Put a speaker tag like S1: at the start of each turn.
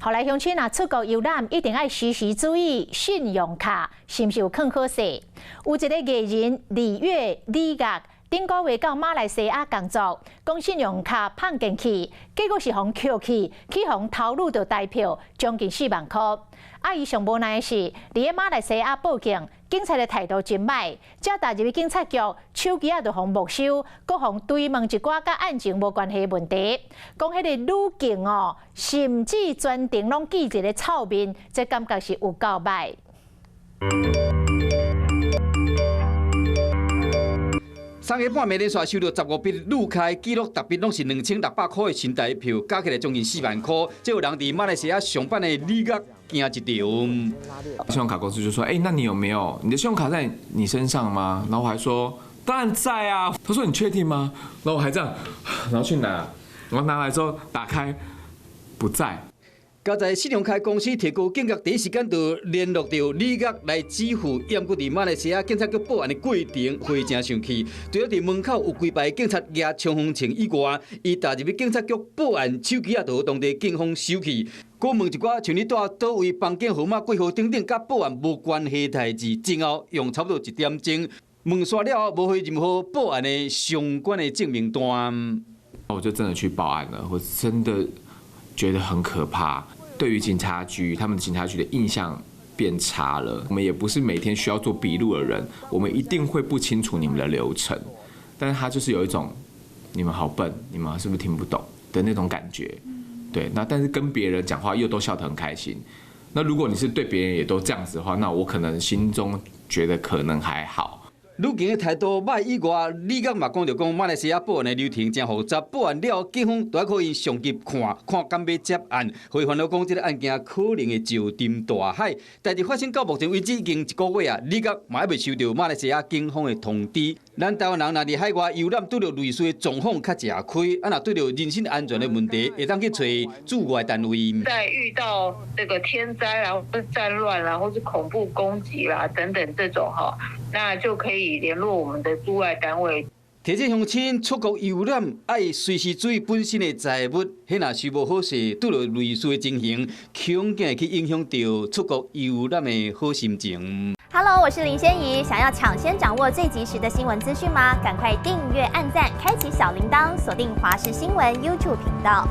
S1: 後來鄉親若出國遊覽，一定愛時時注意信用卡是毋是有囥好勢。有一個藝人李月李月，頂個月到馬來西亞工作，講信用卡放進去，結果是予扣去，去予偷擄著台票將近4萬箍。啊，伊上無奈的是，佇咧馬來西亞報警，警察的態度真歹，才踏入去警察局，手機仔就予沒收，閣予追問一寡佮案情無關係的問題，講彼個女警哦，甚至全程攏記一个臭面，這感覺是有夠歹。
S2: 三更半暝連續收著15筆女開記錄，逐筆攏是2600箍的新台票，加起來將近4萬箍。這予人佇馬來西亞上班的李月驚一跳。
S3: 信用卡公司就說：“欸，那你有沒有你的信用卡在你身上嗎？”然後我還說：“當然在啊。”他說：“你確定嗎？”然後我還這樣，然後去拿，然後拿來之後打開，不在。
S2: 佳哉信用卡公司提高警覺，第一時間就聯絡著李月來支付，毋過佇馬來西亞警察局報案的過程非常生氣。除了佇門口有幾排警察舉衝鋒槍以外，伊踏入去警察局報案，手機仔就予當地警方收去。閣問一寡像你蹛佗位房間號碼幾號等等，佮報案無關係代誌，前後用差不多一點鐘。問煞了後，無回任何報案的相關的證明單。
S3: 我就真的去報案了，我真的覺得很可怕。對於警察局，他們警察局的印象變差了。我們也不是每天需要做筆錄的人，我們一定會不清楚你們的流程。但是他就是有一種你們好笨，你們是不是聽不懂的那種感覺？對，那但是跟別人講話又都笑得很開心。那如果你是對別人也都這樣子的話，那我可能心中覺得可能還好。
S2: 女警的態度歹以外，李剛嘛講著講，馬來西亞報案的流程真複雜，報案了後，警方都愛靠𪜶上級看看敢欲接案，會煩惱講這个案件可能會石沉大海。代誌發生到目前為止已經一個月啊，李剛嘛猶未收著馬來西亞警方的通知。咱台灣人若佇海外遊覽拄著類似的狀況，較食虧；啊，若拄著人身安全的問題，會當去揣駐外單位。
S4: 在遇到這個天災啦、或是戰亂啦，或是恐怖攻擊啦等等這種哈，那就可以聯絡我們的駐外單位。
S2: 提醒鄉親出國遊覽，愛隨時注意本身的財物，彼若收無好勢，拄著類似的情形，恐驚會去影響著出國遊覽的好心情。
S5: Hello，我是林仙怡，想要搶先掌握最及時的新聞資訊嗎？趕快訂閱、按讚、開啟小鈴鐺，鎖定華視新聞 YouTube 頻道。